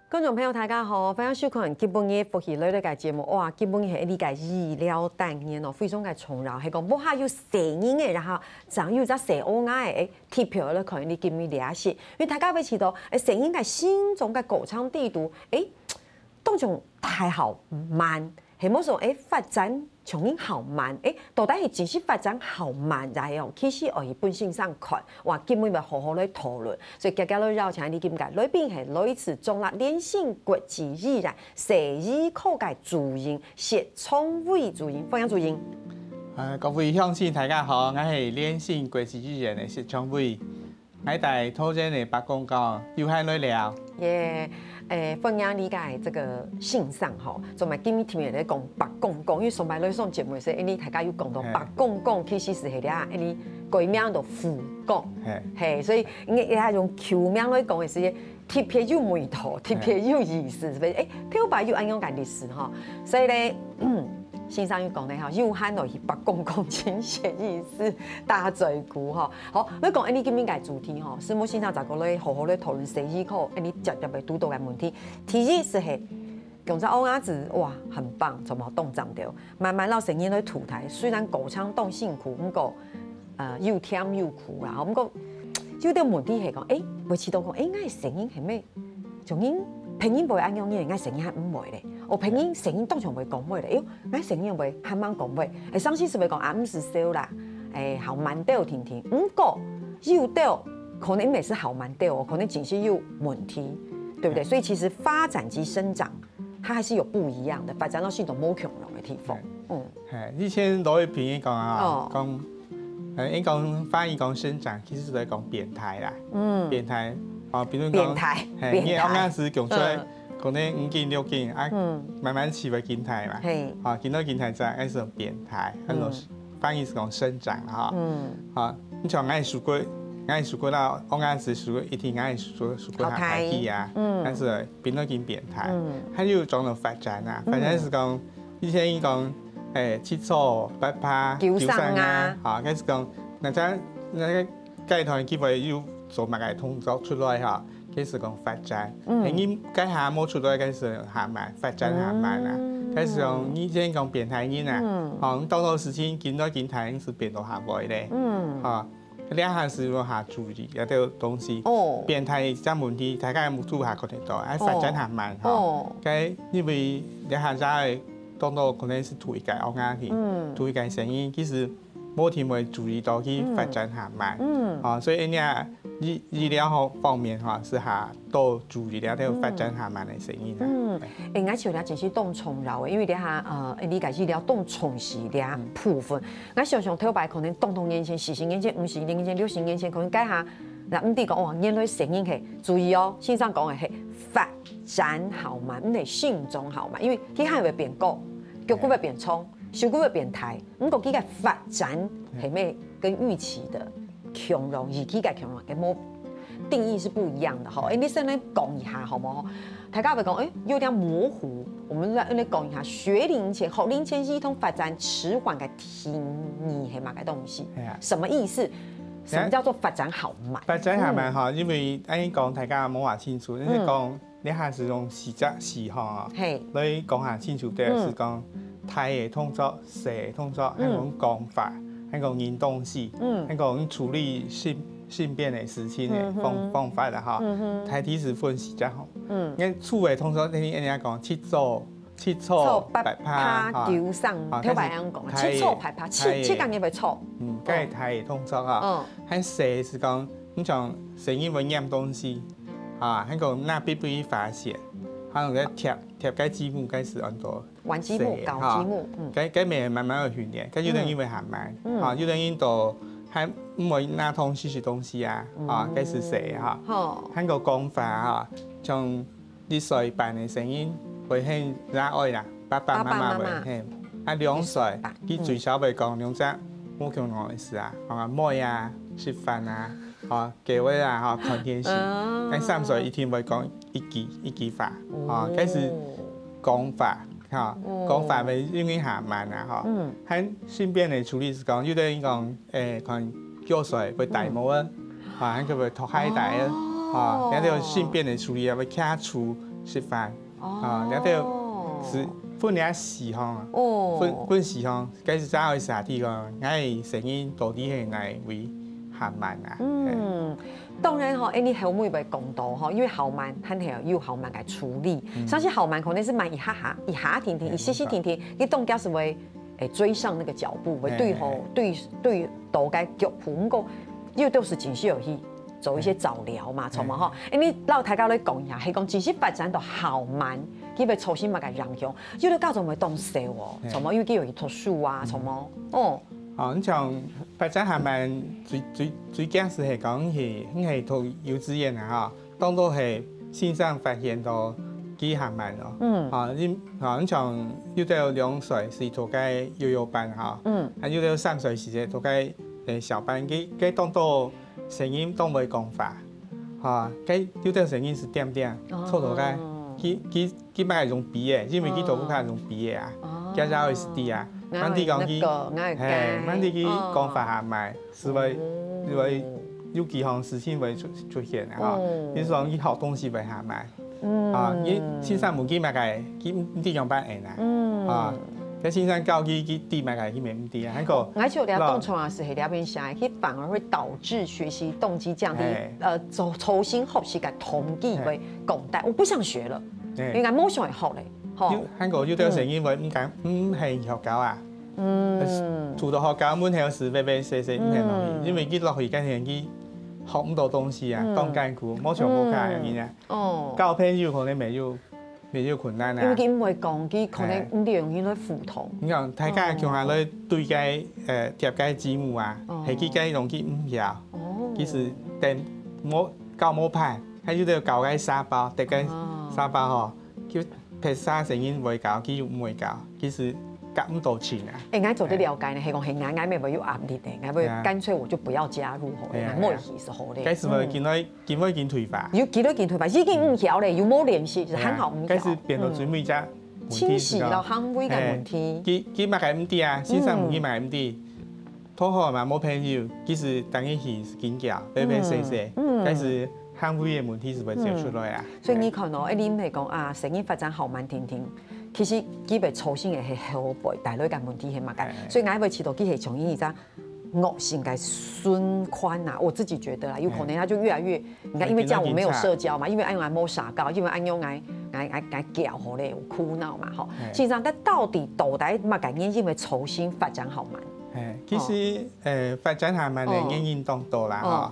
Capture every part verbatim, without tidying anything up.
觀眾朋友，大家好，歡迎收看今晡日福氣來了个節目。哇，今晡日係這个醫療單元哦，非常个重要，係講屋下有細人仔，然後正有隻細嬰仔个，誒，特別來看你今日這一集，因為大家會知道，誒，細人个心臟个高強度，誒，當中大好慢，係無說，誒，發展 像人好慢，誒，到底係真實發展好慢，然後其實愛去分先生看，哇，今晡日愛好好來討論。所以今日來邀請你今个來賓係來自中壢聯新國際醫院西醫科个主任薛昌偉主任，歡迎主任。呃，各位鄉親大家好，𠊎係聯新國際醫院个薛昌偉。 𠊎戴頭前个白公公，有閒來尞。耶，誒，歡迎你个這个先生吼，做麼今日特別來講白公公，因為上擺來上節目个時，因為大家有講到白公公其實係這，因為改名到傅公，係，所以應該用舊名來講个時，特別有味道，特別有意思，係毋係？誒，頭擺有恁樣个歷史吼，所以呢，先生有講个吼，有閒來去白公公親切意思，打嘴鼓吼。 好，來講恁樣今日个主題吼，師母先生再過來好好來討論西醫科恁樣接接个堵到个問題。第一就係，講隻嬰兒子，哇，很棒，做麼當讚到，慢慢摎細人來渡大，雖然過程當辛苦，毋過，呃，又甜又苦啦。毋過，有兜問題係講，誒，會試著講，誒，𠊎个細人係毋係 像人，別人會恁樣呢，𠊎細人還毋會咧。哦，別人細人當然會講話咧，喲，𠊎細人會還吂講話，誒，上次係會講啊，毋使愁啦，誒，好慢兜定定。毋過，有兜可能毋係好慢兜哦，可能真實有問題，對不對？所以其實發展及生長，它還是有不一樣的，發展到係一種無共樣的地方。嗯，嘿，以前老一輩人講啊，哦，講 呃，應該講翻譯講生長，其實係講變大啦。嗯，變大，哦，比如講，變大，嘿，變大。你剛開始講出來，嗯，可能五斤六斤啊，嗯，慢慢起會變大嘛。嘿，啊，變到變大之後，開始變大，嗯，那種翻譯係講生長哈。嗯，啊，你像𠊎个手骨，𠊎个手骨啦，剛開始手骨一定𠊎个手骨手骨還大去啊，嗯，但是變到已經變大，嗯，還有種種發展啊，發展係講，以前講，誒，七尺八尺九三啊，啊，開始講 那在那个階段佢會有做麼个動作出來哈，開始講發展。嗯，你該下無出來，開始下慢，發展下慢啊。嗯，開始講你先講變大人啊，嗯，吼，你到到時間，緊到緊大人係變到下尾咧。嗯，吼，這下係要下注意，這兜東西。哦，變大這問題，大家目珠下看得到，啊，發展下慢吼。哦，該因為這下在當多可能係同一个屋下去，嗯，同一个聲音，其實 無定會注意到佢發展下慢。嗯，啊，所以恁樣醫醫療方方面哈，係下多注意了，就發展下慢个聲音啊。嗯，誒，𠊎想這真係當重要个，因為這下呃，你个醫療當重視這部分。𠊎想想頭擺可能當多年前、四十年前、五十年前、六十年前，可能該下，那毋知講哦，原來聲音係注意哦，先生講个係發展下慢，毋係生長下慢，因為佢還會變高，腳骨會變長，手骨會變大。 毋過佢个發展係毋係跟預期的共樣，預期个共樣，係無定義是不一樣的吼。誒，你先來講一下好無？大家會講，誒，有點模糊。我們來來講一下，學齡前、學齡前兒童發展遲緩个定義係麼个東西？係啊。什麼意思？什麼叫做發展好慢？發展下慢哈，因為恁樣講大家無話清楚，就是講 這下係用四隻字吼，嘿，來講下清楚，就係講大个動作、細个動作，還有講法，還有講人東西，嗯，還有講處理性性變个事情个方方法啦吼。大體係分四隻吼。嗯，該粗个動作，你你人家講七尺七尺八八九三，頭擺恁樣講，七尺八八，七七个人會錯。嗯，該大个動作啊，嗯，還細係講，你像細人會拈東西， 啊，還講那必不發現，還有該貼貼該積木，該係安到玩積木，搞積木，嗯，該該乜慢慢个訓練，該有兜人會下慢，啊，有兜人都還毋會拿東西食東西啊，啊，該係細哈，好，還講講法哈，像你細班个細人，會喊爺哀啦，爸爸媽媽會喊。啊，兩歲，佢最少會講兩隻無共樣个字啊，啊，妹啊，食飯啊，吼，狗仔啊，吼，看電視。啊，三歲一定會講一句一句話，吼，開始講話，吼，講話會因為較慢啊，吼，和身邊个處理係講，有个人講，誒，看狗仔會戴帽仔，啊，還个會脫鞋帶仔，啊，這兜身邊个處理啊，會徛厝食飯。 啊，這兜係分這四項啊，分分四項，該係正會寫知講，𠊎个聲音到底係哪位較慢啊？嗯，當然吼，恁樣後尾會講到吼，因為較慢，還係有較慢个處理，但是較慢可能係慢一下下，一下定定，一息息定定，佢當然係會，誒，追上那個腳步，會對吼，對對到該腳步，毋過又都係情緒有去 做一些早療嘛，著無吼？誒，你摎大家來講一下，係講情緒發展到較慢，佢會造成麼个影響？有个家長會當愁哦，著無？因為佢有去讀書啊，著無？哦，哦，你像發展較慢，最最最驚係係講係，你係讀幼稚園啊吼，當多係先生發現到佢較慢哦。嗯，啊，你啊，你像有兜兩歲係讀該幼幼班吼，嗯，啊，有兜三歲時節讀該誒小班，佢佢當多 聲音當會講話，吼，該有兜聲音係恬恬，坐到該，佢佢佢嘛會用鼻个，因為佢肚腹下用鼻个啊，佢正會識知啊。慢慢講佢，嘿，慢慢佢講話較慢，係會係會有幾項事情會出出現啊，吼，比如講佢學東西會較慢。 啊，佢先生問佢麼个，佢毋知仰般應啊。啊，該先生教佢，佢知麼个，佢乜毋知啊。還過，而且這當重要係，係這片寫，佢反而會導致學習動機降低，呃，重重新學習个動機會降低。我不想學了，因為𠊎無想學了，吼。還過有兜聲音會毋敢，毋肯學校啊。嗯，除了學校門口係歪歪斜斜，毋肯落去，因為佢落去，感覺佢學毋到東西啊，當艱苦，無像屋下恁樣啊。 哦，交朋友可能乜有乜有困難啊。因為佢毋會講，佢可能毋知用佢來互動。你看，大家共下來對該呃貼該字幕啊，係佢該用佢毋曉。哦，其實等無交無伴，還有兜交該沙包，貼該沙包吼，就別儕聲音會交，佢又毋會交，其實合毋到情啊。誒，𠊎做得了解呢，係講係𠊎，𠊎乜會有壓力呢，𠊎會乾脆我就不要加入好了，𠊎無意思好了。該係會見到 佢會緊退化。有幾多緊退化，已經毋曉咧，又無練習，還好毋曉。該係變到最尾隻問題係講，清洗摎行為个問題。佢佢麼个毋知啊，先生問佢麼个毋知，同學嘛無朋友，其實等於係緊叫，歪歪斜斜，該係行為个問題係會走出來啊。所以你看哦，誒，你毋係講啊，聲音發展較慢定定，其實佢會造成个係後背帶來个問題係麼个？所以𠊎會試著佢係從一隻 惡性个循環啊，我自己覺得啦，有可能他就越來越，你看，因為這樣我沒有社交嘛，因為恁樣無社交，因為恁樣𠊎𠊎𠊎𠊎叫好咧，有苦惱嘛，吼。事實上，但到底到底麼个原因會造成發展較慢？誒，其實呃發展較慢个原因當多啦，吼。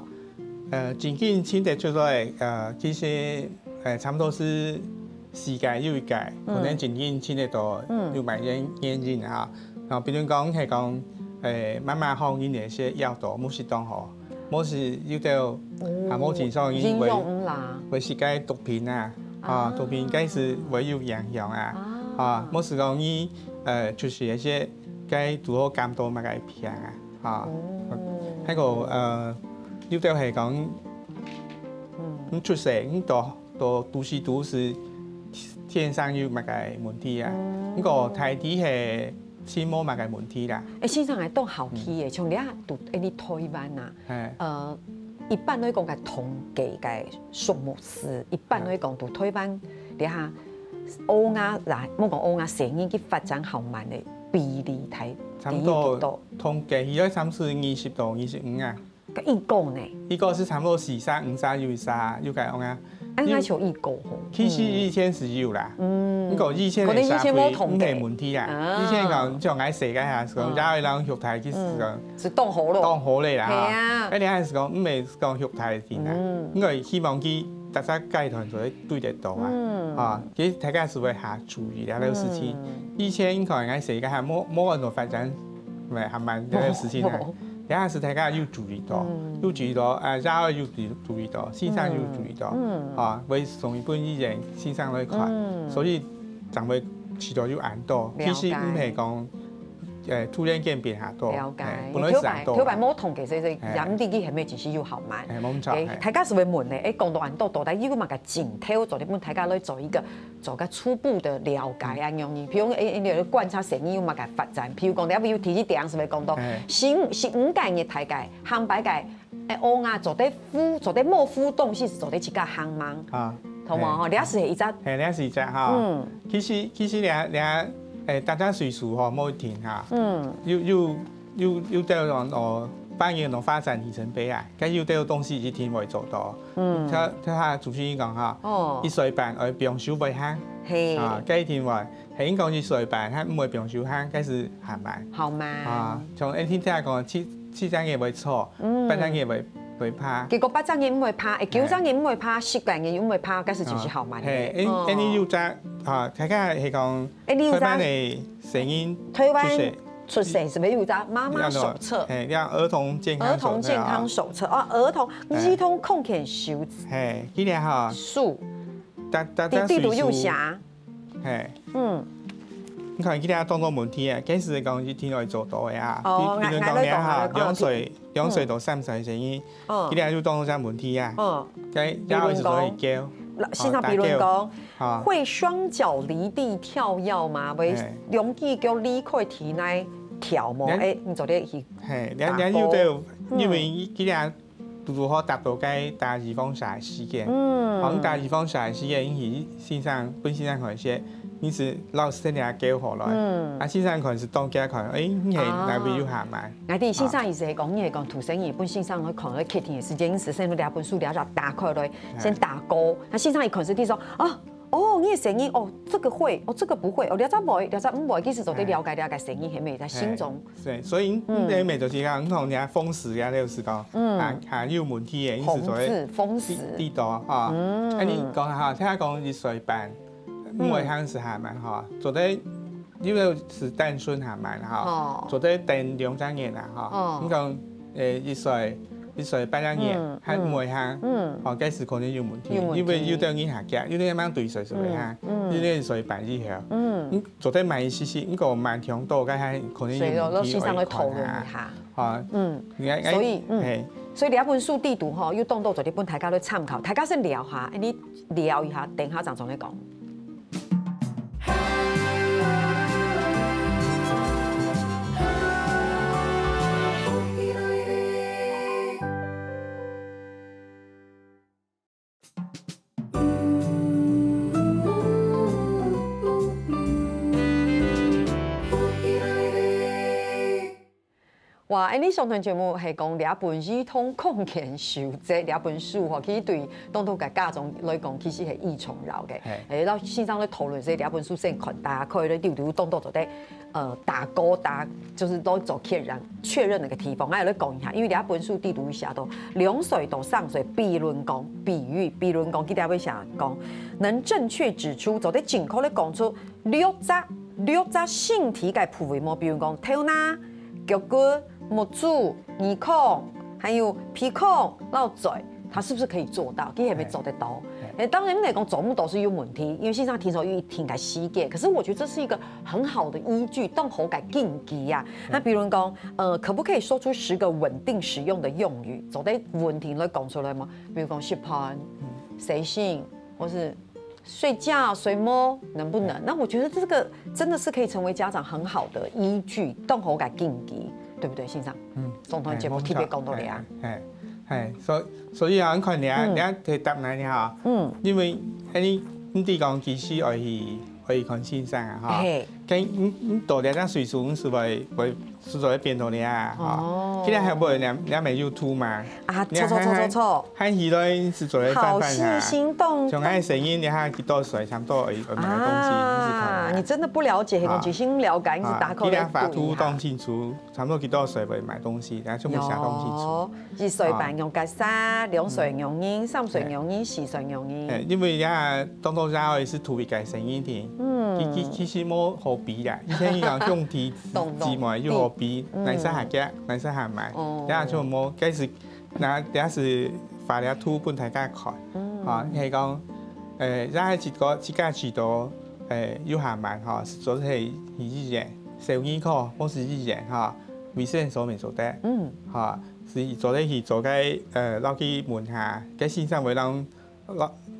呃，真緊尋得出來，呃，其實呃差不多係 世界有一個，可能真正尋得到有麼个原因啊。然後比如講係講，誒，媽媽好人个一些藥到，無食當好，無食有兜還無清爽，因為會食該毒品啊，啊，毒品該係會有影響啊，啊，無食講你，呃，就是一些該拄好感到麼个病啊，啊，還有呃，有兜係講，你出世你到 都都市都市天生有麼个問題啊，毋過大體係全無麼个問題啦。誒，先生，𠊎當好奇誒，像你啊，讀誒，你台灣啊，呃，一般來講个統計个數目是，一般來講，讀台灣這下，烏鴉啦，莫講烏鴉，細人佢發展較慢个比例大，差不多統計起來差不多二十到二十五啊。 个一個呢？一個係差不多四儕、五儕有一儕，有个樣啊。哎，𠊎就一個吼。其實以前係有啦，嗯，毋過以前个社會毋係問題啦。以前講像𠊎細个下，係講也有人畜大，其實講係當好咯，當好咧啦。係啊，哎，你還係講毋係講畜大定啦，因為希望佢大家階段就會對得到啊，啊，其實大家係會較注意這個事情。以前講𠊎細个下，無無恁多發展，還蠻這個事情啊。 也係大家有注意到，有注意到，啊，也有注注意到，先生有注意到，啊，會送一本醫院先生來看，所以正會試著有恁多。其實毋係講，呃，突然間變下多，了解。嘿，本來係恁多。頭擺，頭擺無痛个，所以，所以，嘿。也毋知佢係毋係真實有好慢。嘿，無錯，嘿。大家係會問呢，誒，講到恁多，到底有麼个症頭，做得問大家來做一個，做個初步的了解啊，樣呢。譬如，誒，誒，你有觀察細人有麼个發展，譬如講，你有第一點係會講到，嘿。十，十五個月大概，行擺个 誒，哦啊，做得互，做得無互動，係做得自家行吂。啊，同無吼，嘿。這係一隻。嘿，這係一隻哈。嗯。其實，其實這，這，誒，大家歲數吼，無一定哈。嗯。有，有，有，有兜人哦，半夜能發展里程碑啊，該有兜東西一定會做到。嗯。像，像佢主持人講哈，哦。一歲半愛放手會行。嘿。啊，該一定會。 係，應該一歲半，佢毋會放手行，該係較慢。較慢。啊，像𫣆聽聽講，七，七隻月會坐，嗯。八隻月會，會爬。結果八隻月毋會爬，誒，九隻月毋會爬，十個月又毋會爬，該係就係較慢个。嘿，𫣆，哦。𫣆俚有隻，啊，大概係講，誒，你有隻台灣个細人台灣出世。出世係毋係有隻媽媽手冊？嘿，叫兒童健康手冊啊。兒童健康手冊，哦，兒童，哎。兒童康健手冊。嘿，佢這吼，書。大，大，大家歲數。裡肚有寫。 嘿。嗯。你看，佢這當多問題啊，該係講一定愛做到个啊。哦，比，比如講你哈，𠊎，𠊎來講，𠊎來講。兩歲，兩歲到三歲生日，哦。佢這就當多隻問題啊。哦。該，比如講，也愛做一個，老，先生，哦，比如講，打勾。啊。會雙腳離地跳躍嗎？會，嘿。兩隻腳離開地泥跳無？人，誒，你做得去，嘿，人，打勾。人有兜，嗯。因為佢這 拄拄好達到該打預防射个時間。嗯。哦，你打預防射个時間，你去先生，分先生看一下，你係老師在那教好了。嗯。啊，先生看係當下看，誒，你係哪位有較慢？啊。𠊎知先生意思係講，你係講土生人，分先生來看，來確定个時間，你係先拿本書，拿出來打開來，哎。先打勾。那先生一看係說，啊， 哦，你个聲音，哦，這個會，哦，這個不會，哦，這隻會，這隻毋會，其實做得了解，哎。了解聲音，係毋係在心中。哎，對，所以，嗯。你每就是講，你看人家風濕呀，就是講，嗯。啊，啊，有問題个，你是做得風濕，風濕。知，知道哈。嗯。啊，你講哈，聽講一歲半，嗯。毋會行係較慢哈，做得，因為係單純較慢哈，哦。做得等兩三年啦哈。哦。你講，誒，一歲，一歲半兩年，嗯，還毋會行，嗯。哦，該係可能有問題，有問題。因為有兜人較遽，有兜人吂對歲就會行，嗯，嗯。有兜人一歲半以後，嗯。嗯，做得慢一息息，毋過慢忒多，該還可能有問題，所以說，先生來討論一下。愛看啊。啊，嗯，你看，所以，嗯，嘿。所以這本書裡肚吼，有當多做得分大家來參考，大家先尞下，恁呢尞一下，等下正再來講。 哇，恁呢上段節目係講這本兒童康健手冊這本書吼，其實對當多个家長來講，其實係異常要个。嘿。誒，到先生咧討論，所以這本書先看，大家可以咧溜溜當多做得，呃，打勾打，就是都做確認、確認个地方。還有咧講一下，因為這本書裡肚寫到兩歲到三歲，比論講，比喻，比論講，佢這位寫講，能正確指出，做得正確咧講出 六隻，六隻身體个部位無，比如講頭那、腳骨、目珠、耳孔，還有鼻孔、腦嘴，他是不是可以做到？佢係毋係做得到？嘿，嘿。誒，當然，毋係講做毋到係有問題，因為先生聽說有一定个時間，可是我覺得這是一個很好的依據，當好个根據啊。那比如講，呃，可不可以說出十個穩定使用的用語？做得穩定來講出來嗎？比如講食飯、嗯。洗身，或是 睡覺、睡目能不能？嗯。那我覺得這個真的是可以成為家長很好的依據，當好个根據，對不對，先生？嗯。上段節目特別講到這啊。嘿，嘿，嘿，所以，所以啊，你看你啊，嗯。你啊，提答案呢哈，嗯。因為，誒，你，你知講其實愛去，愛去看先生啊，哈。嘿。跟，你，你到這隻歲數，你係會，會 所以變到這啊，吼。哦。今日還無兩，兩尾YouTube嘛？啊，你看，錯，錯，錯，錯，錯。看，看起來是做得飯飯啊。好細心動，像𠊎細人，你看幾多歲，差不多會，會買東西，啊，你是看啊。你真的不了解，啊。很用心了解，你是打開了啊，今日畫圖當清楚，差不多幾多歲會買東西，然後全部寫當清楚。有，一歲半用个衫，兩歲用人，三歲用人，四歲用人。誒，因為這當多也係同一個細人定，嗯。其，其，其實無好比啦，以前講兄弟 懂，懂。姊妹又好比，嗯。哪儕較遽，哪儕較慢。哦。這就無，該係，那，這係畫了圖分大家看。嗯。啊，係講，誒，這係一個，自家試著，誒，有下慢吼，係做得去醫院，小兒科或是醫院吼，衛生所乜做得，嗯，吼，係做得去做个，呃，落去問下，該先生會當，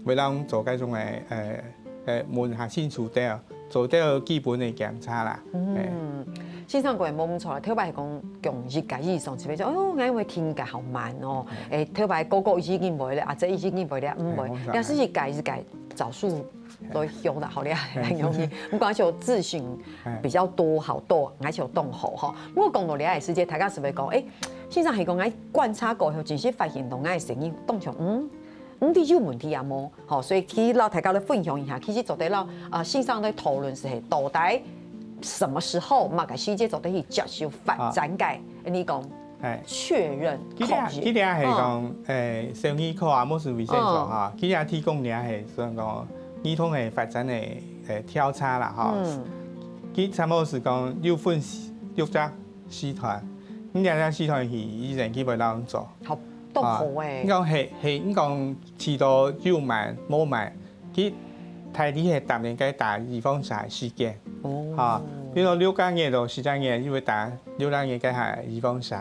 會當做該種个，呃，呃，問下清楚點，做點基本个檢查啦。嗯，先生講个無毋著啦，頭擺係講共一个以上，特別講，哎喲，𠊎因為聽个好慢哦，誒，頭擺哥哥已經會了，啊，這已經會了，毋會，但是一个一个早數 都有啦，好厲害，很容易。不過而且我諮詢比較多，好多，而且有動吼吼。不過講到這个時節，大家係會講，誒，先生係講，𠊎觀察過後，真實發現到𠊎个聲音當像，嗯，嗯，你有問題啊無？吼，所以其實摎大家來分享一下，其實做得摎，呃，先生來討論係到底什麼時候，麼个時節做得去接受發展个，你講 哎，確認，確認。佢這，佢這係講，誒，小兒科啊，無係衛生所哈，佢這提供這係算講兒童个發展个，誒，調查啦哈。嗯。佢差不多係講有分四，六隻時段，你這隻時段去醫院基本上做。好，都好誒。你講係，係，你講試著有慢無慢， 佢大體係逐年該打預防射个時間。哦。哈，比如六個月到十隻月，因為打六個月該下預防射，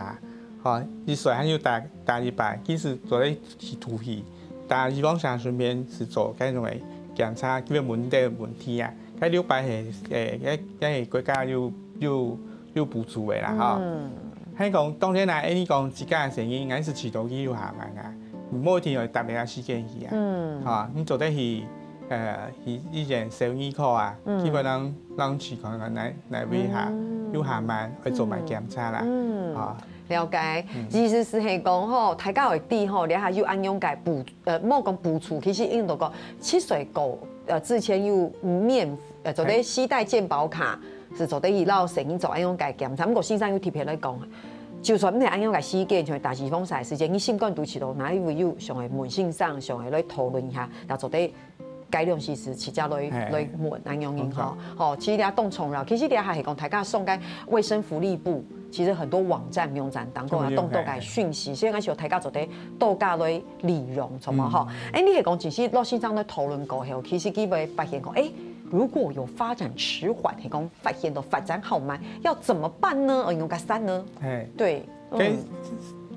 哈，一歲還有打，打一擺，其實做得去肚皮，打預防射順便係做該種个檢查，基本問題問題啊。該六擺係，誒，該，該國家有，有，有補助个啦，哈。嗯。 還講，當然啦，恁呢講自家个聲音，還係試著佢有下慢啊，無一定愛特別个時間去啊。嗯。哈，你做得去，呃，去醫院小兒科啊，嗯，基本上，讓佢看看哪，哪位下，嗯，有下慢，愛做麼檢查啦。嗯。哈。了解，嗯，意思係講吼，大家會知吼，這下有恁樣个補，呃，莫講補助，其實應該講七歲過，呃，之前有免，呃，做得係，係戴健保卡， 係做得去摎聲音做恁樣个檢查。毋過先生有特別來講，就算毋係恁樣个時間，像打預防射个時間，你心肝肚試著哪一位有想愛問先生，想愛來討論一下，然後做得改良時時，直接來，嘿，來問恁樣个吼。吼，其實這當重要，其實這還係講大家送个衛生福利部，其實很多網站、網站當中啊，當多个訊息，所以𠊎想大家做得多加來利用，著無吼？誒，你係講其實老先生來討論過後，其實佢會發現講，誒，如果有發展遲緩，係講 發現到發展好慢，要怎麼辦呢？哦，應該怎呢？嘿，對，嗯，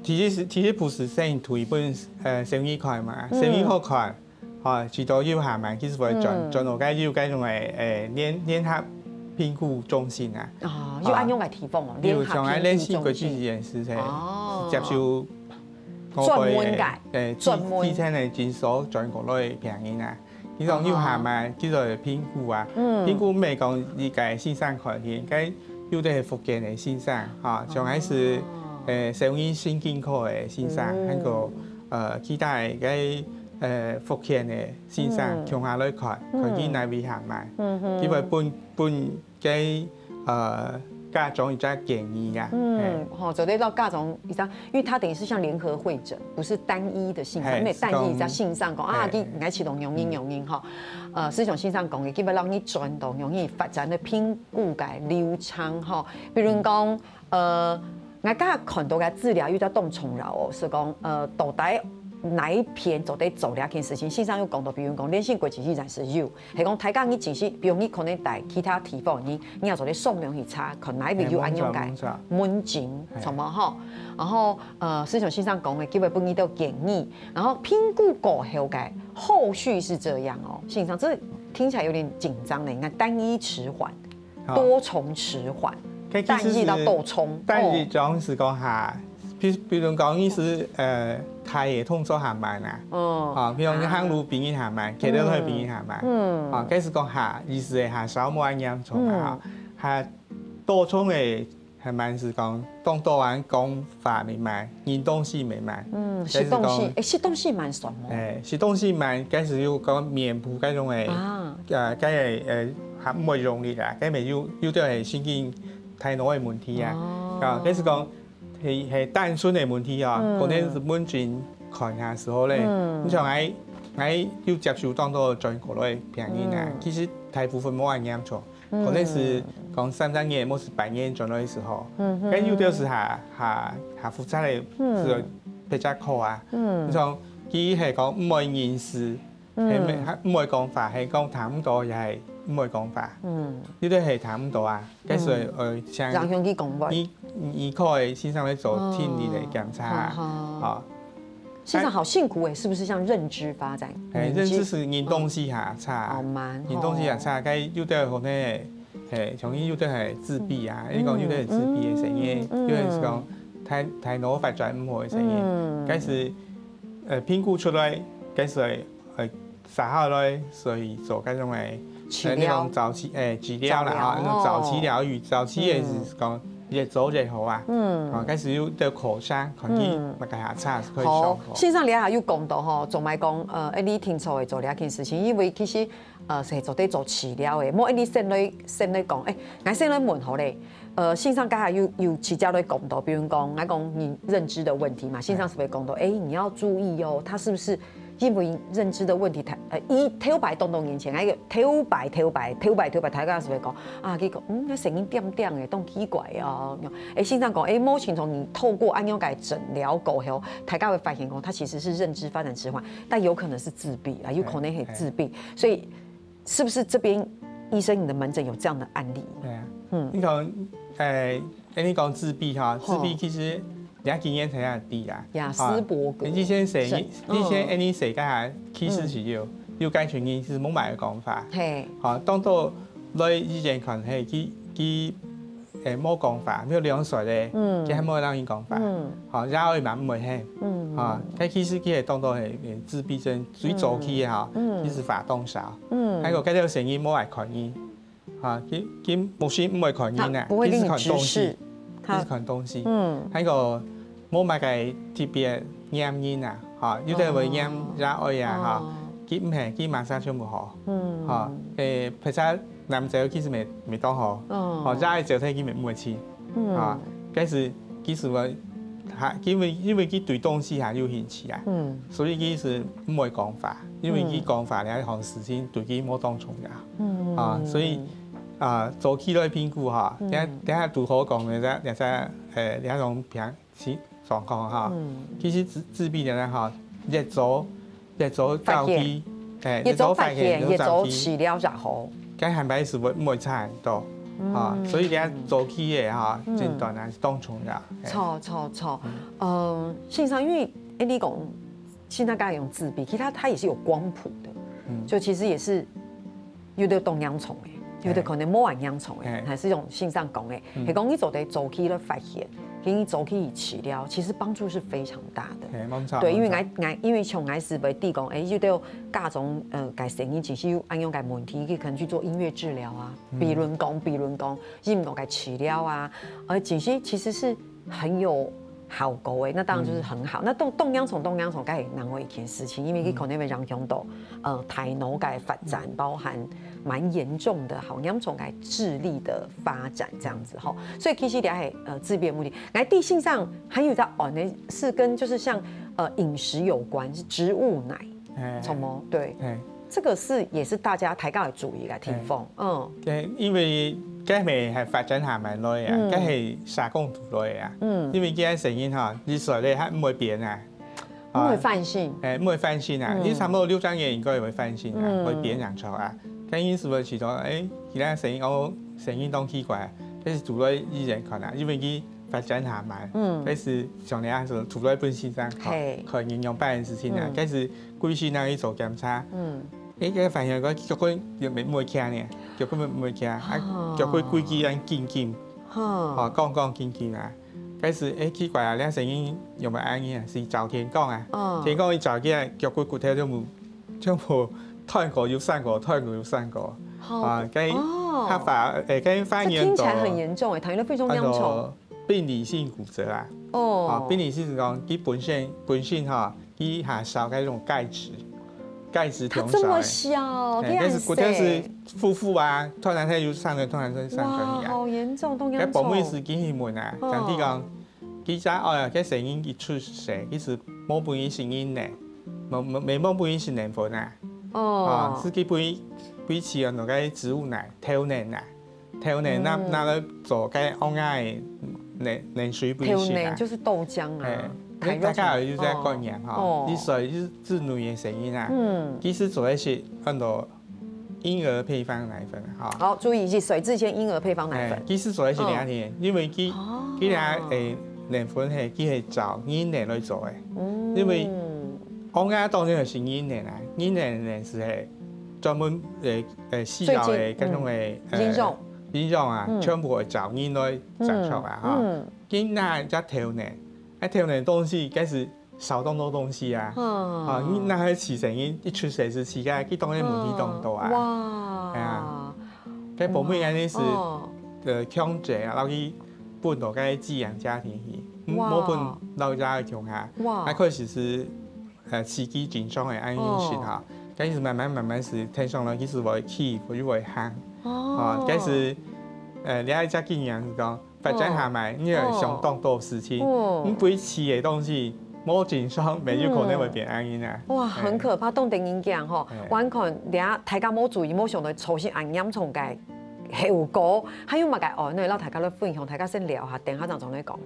其實係，其實毋係先推分，呃，小兒科嘛，小兒科看，吼，試著有下慢，其實會轉，轉到該有該種个，誒，聯，聯合評估中心啊。哦，有恁樣个地方哦，比如像𠊎聯繫國際實驗室，係，哦，接受專門个，誒，專門，基層个診所轉過來病人啊。 佢講有下慢，佢就會評估啊。評估毋係講一個先生看去，該有兜係復健个先生，哈，像還係，誒，小兒神經科个先生，還過，呃，其他个該，呃，復健个先生，共下來看，看佢哪位下慢。佢會分，分 該，呃，家長一隻建議啊。嗯，吼，做得摎家長一隻，因為它等於是像聯合會診，不是單一的性上，嘿，因為單一一隻性上講啊，你，你愛去用用用用吼。呃，就像先生講个，基本上你轉到容易發展个評估个流程吼，比如講，呃，𠊎今日看到个資料有隻當重要哦，係講，呃，到底哪一片做得做這件事情？先生有講到，比如講，聯繫國際醫院係有， 係講大家你其實，比如你可能在其他地方，你，你也做得上網去查，看哪位有恁樣个門診，著無吼？然後，呃，就像先生講个，佢會分你兜建議，然後評估過後个後續是這樣哦。先生，這聽起來有點緊張呢，你看單一遲緩，多重遲緩，單一到多重，單一種係講下， 比，比如講，你係，呃，大个動作下慢啊，哦，啊，比如你行路比人下慢，徛到位比人下慢，嗯，啊，該係講下，意思係下少無恁嚴重啊，下多重个下慢係講，當多人講話乜慢，認東西乜慢，嗯，食東西，誒，食東西慢算無？誒，食東西慢，該係有講面部該種个，啊，呃，該个，呃，還毋會用力啦，該乜有，有兜係神經大腦个問題啊，啊，該係講 係，係單純个問題啊，可能係門診看下時候咧，你像𠊎，𠊎有接受當多轉過來个病人啊，其實大部分無恁嚴重，可能係講三隻月，無係半年轉來个時候，該有兜係下，下，下複雜个，係別隻科啊，你像佢係講毋會認字，係毋會，毋會講話，係講聽毋到，也係毋會講話，嗯，有兜係聽毋到啊，該所以呃，像影響佢講話。你你可以先生來做聽力个檢查啊，哦，先生好辛苦哎，是不是像認知發展？哎，認知是人動性下差，好慢，人動性下差，該有兜可能，哎，像有兜係自閉啊，你講有兜係自閉个聲音，有兜係講大大腦發展毋好个聲音，該是呃評估出來，該是呃 下下來，所以做該種个治療，早期誒治療啦哈，那種早期療愈，早期也是講越早越好啊。嗯，啊，開始有得考上，看佢麼个下差可以上課。先生，你還有講到吼，做麼講呃，誒，你聽錯誒做這件事情，因為其實呃係做得做治療誒，莫誒你先來先來講，誒，𠊎先來問好咧。 呃，先生，該下有有直接來講到，比如講，𠊎講你認知的問題嘛，先生是不是講到，哎，你要注意哦，他是不是因為認知的問題，他呃，一頭擺當多年前，那個頭擺頭擺頭擺頭擺，大家是不是講啊？佢講，嗯，那聲音恬恬的，當奇怪哦。哎，先生講，哎，某程度你透過恁樣个診療過後，大家會發現講，他其實是認知發展遲緩，但有可能是自閉啦，有可能係自閉，所以 是不是這邊醫生你的門診有這樣的案例？對啊，嗯，你講，誒，誒，你講自閉哈，自閉其實人家經驗才很低啊。雅斯伯格你先生，你先誒，你生該下，其實是有有該群人是無麼个講法。嘿，好，當到來醫院看，嘿，佢佢 誒，無講話，沒有兩歲咧，嗯，佢還無人同佢講話，嗯，好，也會嘛毋會喊，嗯，好，該其實佢係當多係自閉症最早期个哈，嗯，其實話當少，嗯，還有該條聲音無愛看人，哈，佢佢目前毋會看人啊，不會給你指示，佢係看東西，嗯，還有無麼个特別黏人啊，哈，有兜會黏也愛啊，哈，佢毋係，佢馬上全部好，嗯，哈，誒，譬如 男仔其實無無當好，哦，也愛走忒佢無毋會去，啊，該時其實我還因為因為佢對東西還有興趣啊，嗯，所以佢是毋會講話，因為佢講話了，好事情對佢無當重要，嗯，啊，所以啊，早期來評估哈，等下等下拄好講个，這這隻誒，這種病 情狀況哈，其實自自閉症哈，越早越早早期，誒，越早發現，越早治療越好。該還歹是會毋會差很多啊，所以這早期个哈診斷還是當重要。錯錯錯，嗯，先生，因為誒你講，現在剛才用自閉，其實他他也是有光譜的，就其實也是 有兜當嚴重个，有兜可能無恁嚴重个，還是用先生講个，係講你做得早期來發現，給你早期去治療，其實幫助是非常大的。對，因為𠊎𠊎因為像𠊎是會提講，誒，有兜家長呃，該聲音其實有恁樣个問題，佢可能去做音樂治療啊，比論講比論講音樂个治療啊，而且其實其實是 很有效果誒，那當然就是很好。那當當嚴重當嚴重，該係另外一件事情，因為佢可能會影響到呃大腦个發展，包含蠻嚴重的，好嚴重个智力的發展這樣子吼。所以其實這係呃自閉的問題。來，第四項還有在哦，那是跟就是像呃飲食有關，是植物奶，什麼對。 這個是也是大家大家愛注意个地方，嗯。對，因為該乜係發展下慢來啊，該係社工肚來啊，嗯，因為該聲音哈，你說咧還毋會變啊，毋會反省，誒，毋會反省啊，你差不多六隻月應該會反省啊，會變樣出啊。該意思係講，誒，其他聲音哦，聲音當奇怪，但是肚來醫院看啊，因為佢發展下慢，嗯，但是像你講肚來分先生，看看營養班个事情啊，但是 歸身啊去做檢查，嗯，誒，該發現講腳骨又無無會徛呢，腳骨無無會徛，啊，腳骨規支恁緊緊，吼，講講緊緊啊。該時誒奇怪啊，這聲音有無恁樣啊？是照天光啊，天光一照起來，腳骨骨頭就無就無斷過又生過，斷過又生過，啊，該較發誒，該發現到，聽起來很嚴重誒，糖尿病非常嚴重。 病理性骨折啊。哦，病理性係講，佢本身本身哈，佢下少該種鈣質，鈣質它這麼小，但是骨頭是浮浮啊，突然間又上來，突然間上來啊。好嚴重，當嚴重。該保姆係緊去問啊，講佢講，佢隻哦，該聲音一出世，佢係無分佢聲音呢，無無無分佢食奶粉啊，哦，係佢分分佢食那個植物奶，豆奶啊。 豆奶拿拿來做該嬰仔个奶奶水分食啊。豆奶就是豆漿啊，大家有這概念哈，你說就是子女个聲音啊，其實做一些很多嬰兒配方奶粉哈。好，注意一歲之前嬰兒配方奶粉。哎，其實做个係兩點，因為佢，哦。佢倈个奶粉係，佢係照人奶來做个。嗯。因為嬰兒當然係人奶啊，人奶呢係係專門，呃，呃，需要个最近，該種个，嗯，呃，營養。營養啊，嗯。全部會照人來製作啊，嗯，哈。嗯。佢倈个頭奶，啊，頭奶東西，該係少當多東西啊。嗯。啊，你倈个起生佢一出世時期啊，佢當然問題當多啊。嗯。哇。哎呀，該寶貝安尼係，哦。呃，強制啊，然後去分到該寄養家庭去，嗯，哇。無分老家个鄉下。哇。啊，開始係，呃，四肢正常个安尼形哈，哦。但是慢慢慢慢係天生了，其實會企，又會行。哦。啊，但是，呃，你愛再經驗是講， 發展下來，哦。你會想當多事情，哦。你不會試个東西，無經常，乜有可能會變恁樣啊。哇，哎。很可怕，當得人驚吼。哎。完全，等下大家無注意，無想到造成恁嚴重个後果，還有麼个哦？那摎大家來分享，大家先尞下，等下正再來講。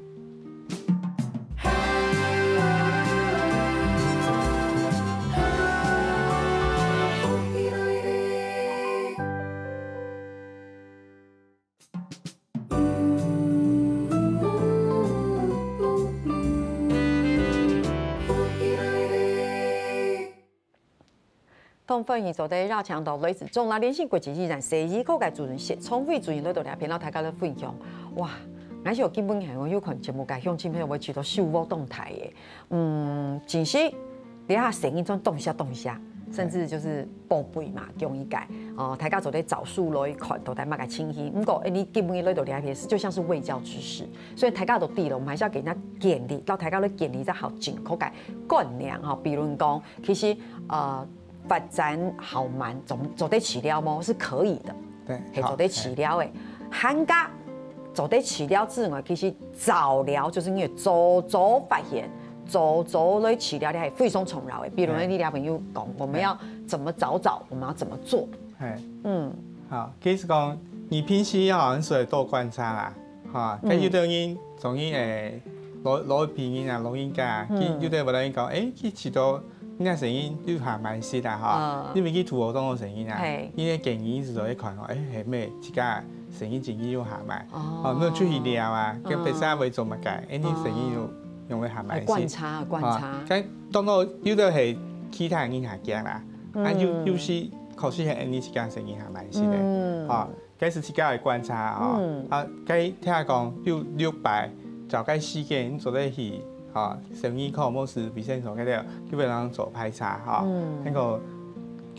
當歡喜做得邀請到來自中壢聯心國際醫院西醫科个主任薛昌輝主任來到這片，摎大家來分享。哇，𠊎想今晡日𠊎有看節目个鄉親朋友會覺得收穫當大个。嗯，真係，這下生囡真當惜當惜，甚至就是寶貝嘛，降一改。哦，大家做得早數來看到底麼个情形。毋過，哎，你今晡日來到這片，就像是衛教知識，所以大家都知了，我們還是要給人家建立，讓大家都建立一個好正確个觀念哈。比如講，其實，呃， 發展較慢，做，做得治療無？是可以的，對，係做得治療个。還過做得治療之外，其實早療就是因為早早發現，早早來治療，這係非常重要个。比如呢，對。你這朋友講，我們要怎麼早早，我們要怎麼做？係。嗯。好，其實講，你平時好像係多觀察啦， 哈，嗯。該有兜人，中意，誒，老，老輩人啊，老人家啊，佢，嗯。有兜會來講，誒，佢試著若聲音有下慢息啊，哈，嗯。因為佢肚肚當中聲音啊，係。佢个建議係做一看哦，誒，係咩，自家聲音真經有下慢，哦。哦，那出去尞啊，跟別儕會做麼个，誒，你聲音有，哦。有無下慢息？觀察，觀察。啊，該當然有兜係其他人下驚啦，啊，有，嗯。有時確實係你自家聲音下慢息个，嗯。啊， 該係自家个觀察啊，吼。嗯。啊，該聽講有六擺，照該時間你做得去，吼，生理科無係衛生所該兜，基本上做排查，吼。嗯。該个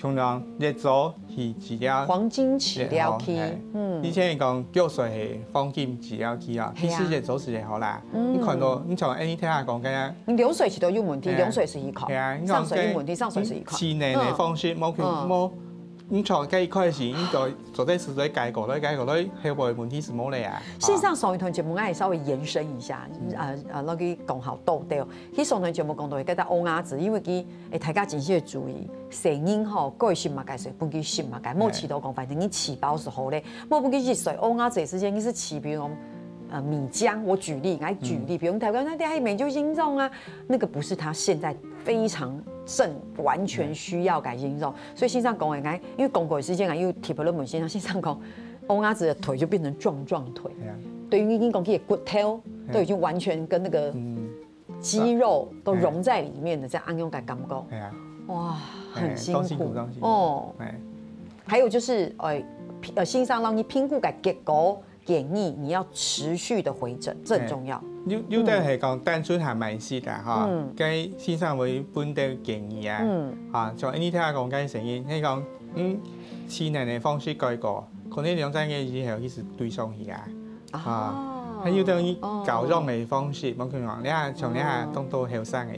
共樣一早去治療。黃金治療期，嘿，嗯。以前講腳水係黃金治療期啊，係啊。其實一早係好啦。嗯。你看到，你像恁樣聽講，該樣，你流水係都有問題，嘿啊。流水係一看，嘿啊，你看上水有問題，該上水係一看。氣內的方式，嗯。無去，嗯。無 你從該一開始，你就做得係做改過來，改過來，後尾問題係無咧啊。線上上一段節目，𠊎也稍微延伸一下，嗯。呃，呃，那個講好豆豆，其實上一段節目講到，該隻烏鴉子，因為佢，誒，大家真係注意，細人吼，該食麼个，所以分佢食麼个，莫試著講，反正你飼飽係好咧，莫分佢一歲，烏鴉子个時間，你係飼，比如講，呃，米漿，我舉例，來舉例，嗯。比如台灣那啲還沒就營養啊，那個不是他現在非常正完全需要个營養。 所以先生講个，𠊎因為講過个時間，𠊎有特別問先生，先生講，烏鴉子的腿就變成壯壯腿，對啊。等於已經講佢的骨頭都已經完全跟那個，嗯。肌肉都融在裡面的，這樣恁樣个感覺。對啊。哇，哎，很辛苦。當辛苦，當辛苦。哦。哎。還有就是，呃，評，呃，先生讓你評估个結果， 建議你要持續的回診，這很重要。哎，有，有兜係講單純下慢息啦，吼，嗯。該先生會分兜建議啊，嗯。啊，像你聽講該聲音，你講，嗯，飼奶个方式改過，可能兩三個月以後佢係對上去啊，啊。哦。還有兜你教養个方式，哦。無可能，你看像你看，哦。當多後生个，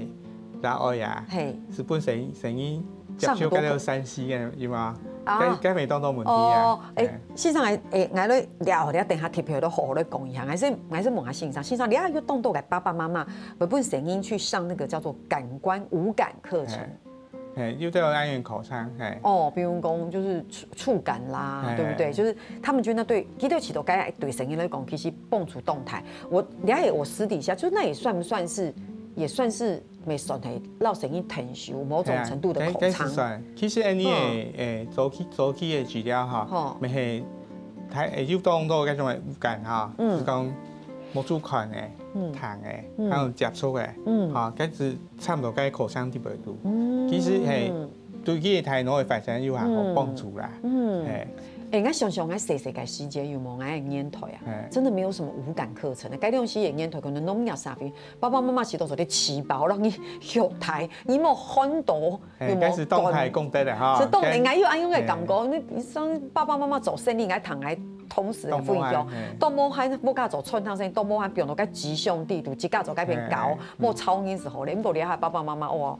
老外啊，嘿。係本身聲音接觸該兜三C个，有無？啊。該，該會當多問題啊。哦，誒，哎。先生，誒，𠊎來尞，你等下特別都好好來講一下。還是，還是問下先生，先生，你還有當多个爸爸媽媽，會分聲音去上那個叫做感官五感課程。哎。哎，有兜愛用考上，哎。哦，比如講就是觸，觸感啦，哎。對不對？就是他們覺得對，其實試著該對聲音來講，其實幫助當大。我了解，我私底下，就那也算不算是也算是，也算係摎細人𢯭手某種程度的口才。係啊，該，該係算。其實恁呢个，嗯。欸，早期，早期个資料哈，吼。乜係，佢，欸，有當多該種个五感哈，嗯。就講目珠看个、嗯。聽个，嗯。還有接觸个，嗯。哈，該係差毋多該口腔地位度。嗯。其實係對佢个大腦个發展有很好幫助啦。嗯。嗯。係。欸，𠊎想想，𠊎細細个時節有無𠊎个年代啊？係。真的沒有什麼五感課程的。該種時个年代可能農業社會， 爸爸媽媽時都做得飼飽，讓你畜大，你莫看到，嘿，有無？該係當大功德了哈。係當然，該，𠊎有恁樣个感覺，嘿。你，你像爸爸媽媽做生理，𠊎同𠊎同事个分享，當無閒，嘿。當無閒，屋下做餐廳生意，當無閒，變到該姊兄弟都自家做該片搞，嘿。無吵人就好咧。毋過你看爸爸媽媽，哇，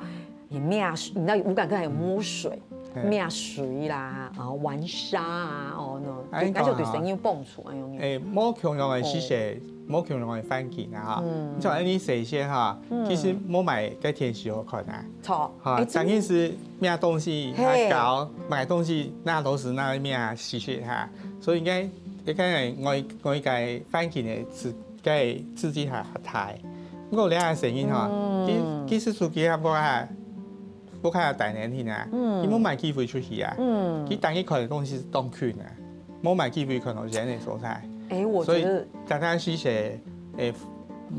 也罵，你知道五感可能還有摸水，嘿。罵水啦，啊，玩沙啊，哦，那種，哎，該就對生意有幫助。 哎，無共樣个時節，哦。無共樣个環境啊，哈。嗯。你像恁呢細細哈，嗯。其實無麼个電視好看啊。著。哈，哎，真的。當然係買東西，嘿。還搞，買東西，那都是那面啊，時節哈。所以應該，應該外，外界環境个刺，个刺激還，還大。不過這下細人哈，嗯。其，其實手機啊，無啊，無看到大人聽啊，嗯。佢無麼个機會出去啊。嗯。佢單一看个東西係當近啊。 無麼个機會看到人个所在。哎，我覺得所以，大家是說，哎，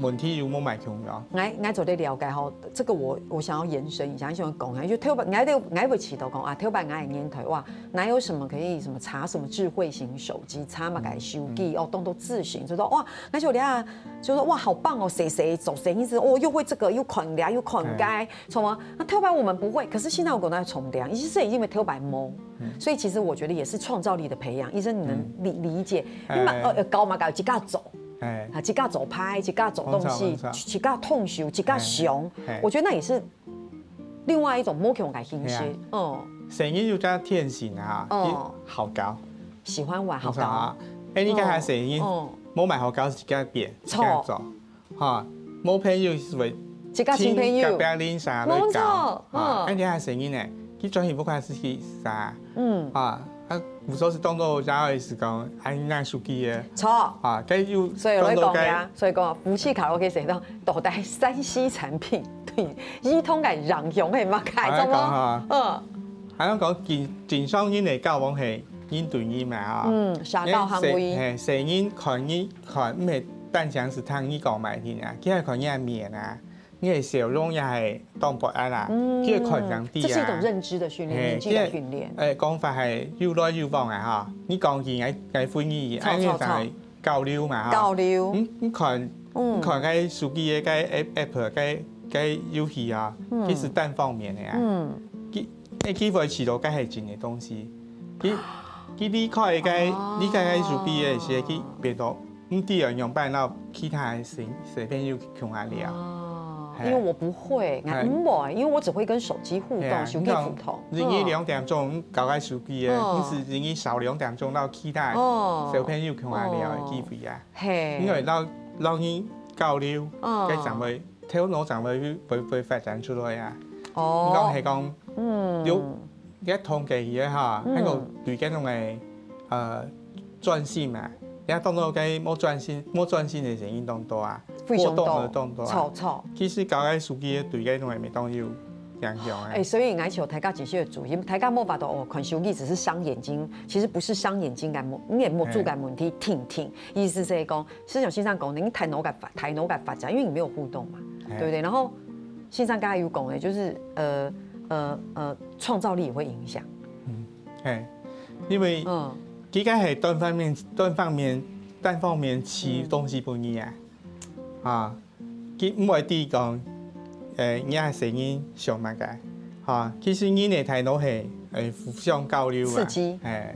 問題有無麼个共樣？𠊎，𠊎做得了解吼，這個我，我想要延伸一下，想講一下，就頭擺，𠊎就，𠊎會試著講啊，頭擺𠊎个年代，哇，哪有什麼可以什麼查什麼智慧型手機，查麼个手機，嗯。哦，動作自行，就說，哇，那就這下，就說，哇，好棒哦，誰誰走誰一直，哦，又會這個，又看這，又看該，嗯。什麼？那頭擺我們不會，可是現在我感覺重點，其實是因為頭擺無。 嗯。所以其實我覺得也是創造力的培養。醫生，你能理，嗯。理解？哎。你嘛，呃，呃，搞嘛搞，自家做。哎。啊，自家做派，自家做東西，沒錯，沒錯。自家動手，自家想。哎，哎。我覺得那也是另外一種無共个形式。係啊。嗯。細人有隻天性啊，哦。佢好搞。喜歡玩，好搞。沒錯啊。哎，你看下細人，哦，哦。無麼个好搞，自家變，自家做。著。 哈，無朋友係會自家尋朋友。尋隔壁鄰舍來搞，無錯，哈，嗯。恁樣个細人呢，佢轉去屋下係去啥？嗯。哈，啊，有時候係當做小孩時講，哎，拿手機个。著。哈，該又所以我講到該，講呀，所以講，夫妻卡拉OK係當，到底三C產品對兒童个影響係麼个，哎，知無？講哈。嗯。還有講，正，正常人个交往係人對人嘛，哈。嗯，社交行為。因為細，嘿，細人看人 看，毋係單淨係聽你講麼个啊，佢還看你个面啊，你个笑容也係當博愛啦，嗯，佢會看上去啊。這是一種認知的訓練，嘿，年紀的訓練。佢个，誒，講法係有來有往啊，哈。你講佢，𠊎，𠊎回你，著，啊，你就會交流嘛，哈。著，著。交流。嗯，你看，嗯。你看該手機个該app，app，該，該遊戲啊，嗯。佢係單方面个啊。嗯。佢，誒，佢會試著該係真个東西。佢，佢離開該，哦。離開該手機个時節，佢變到 毋知愛仰般摎其他个小，小朋友共下聊。哦，嘿。因為我不會，哎。𠊎毋會，因為我只會跟手機互動，嘿啊，手機互動。你講，一日兩點鐘，嗯。你搞該手機个，嗯。你係一日少兩點鐘摎其他个，哦。小朋友共下聊个機會啊。哦。嘿。因為摎，摎人交流，哦。該正會，頭腦正會，會，會發展出來啊。哦。你講係講，嗯。有 你統計起來哈，嗯。還有對該種个，呃，專心啊，你當做該無專心，無專心个原因當多啊，非常多。過動个當多啊。著，著。其實搞該手機个對該種个乜當有影響啊。誒，所以𠊎想大家真係要注意，大家莫把到哦，看手機只是傷眼睛，其實不是傷眼睛个問，你个目珠个問題，嘿。定定。意思係講， 就像先生講的，你大腦个發，大腦个發展，因為你沒有互動嘛，哎。對不對？然後先生剛才有講的，就是，呃，呃，呃，創造力也會影響。嗯，嘿，因為嗯。佢該係單方面，單方面，單方面試東西分你啊。嗯。啊，佢毋會知講，誒，你个細人想麼个，哈，其實人个大腦係，誒，互相交流啊。刺激。哎。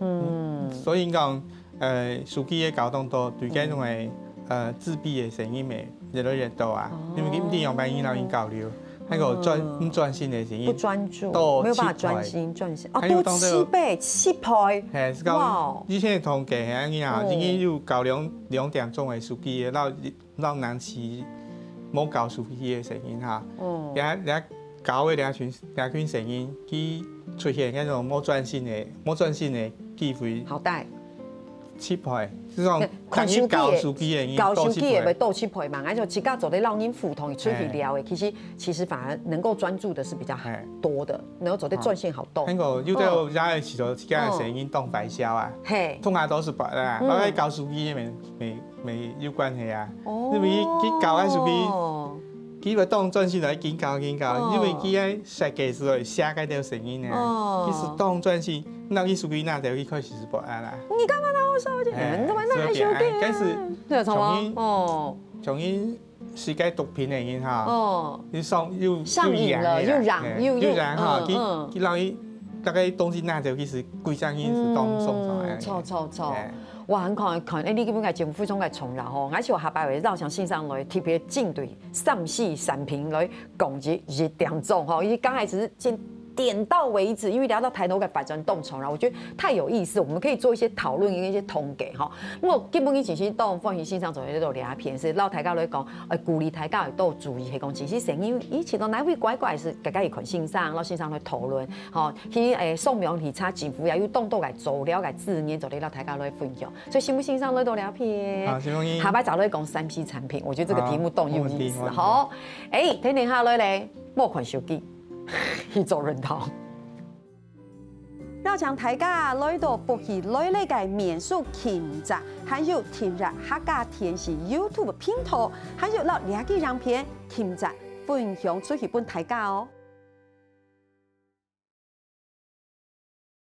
嗯。所以講， 呃，手機个搞當多，對該種个，嗯。呃，自閉个細人乜越來越多啊。哦。因為佢毋知仰般摎人交流，還有專，嗯。毋專心个細人，不專注，多沒有辦法專心，七倍。專心。哦，還有當多多七倍，七倍。嘿，係講，哇哦。以前个統計係恁樣啊，哦。因為有搞兩，兩點鐘个手機个，然後 老人係無搞手機个細人哈，哦。也，也搞个這群，這群細人，佢出現該種無專心个，無專心个機會，好大。七倍，就係講，看手機个，教手機个人，教手機个會多七倍嘛，而且自家做得摎人互動，出去尞个，其實其實反而能夠專注的是比較多的，能夠做得專心好多。那個有兜人个時候，自家个聲音當壞笑啊，嘿，通常都係別人啊，哦，摎該教手機个沒沒沒有關係啊，哦，因為佢教个手機，佢會當專心來緊教緊教，哦，因為佢个設計係會寫該條聲音个，哦，佢係當專心，那佢手機拿掉，佢開始係別人啦。你幹嘛拿我手機？哎，你怎麼拿我手機啊？所以變，哎，但是對，從來，從佢，哦，從佢係該毒品个人哈，哦，又上又上癮了，又癢，哎，又又又癢哈，嗯，佢佢讓佢大概東西拿走，其實歸張佢係當爽爽个。嗯，著著著。哎。哇，很看看，哎，你基本个政府總个重要吼，而且我下擺會邀請先生來特別針對三C產品來講一一點鐘吼，因為剛開始先 點到為止，因為聊到台灣个發展當重要，我覺得太有意思，我們可以做一些討論，一些統計吼。不過基本上其實當歡喜先生做得到這片，係摎大家來講，呃，鼓勵大家都注意，係講其實聲音一直都哪位怪怪係，大家一看先生，摎先生來討論，吼，去誒上網去查政府也有當多个資料个資源，做得摎大家來分享。所以新聞先生來到這片，好，新聞先生，下擺再來講三C產品，我覺得這個題目當有意思，好，沒問題，沒問題。好，誒，天天下來咧，莫看手機。 去做運動。邀請大家來到福氣來了个民宿琴宅，還有訂閱客家電視YouTube頻道，還有摎這支影片琴宅分享出去分大家哦。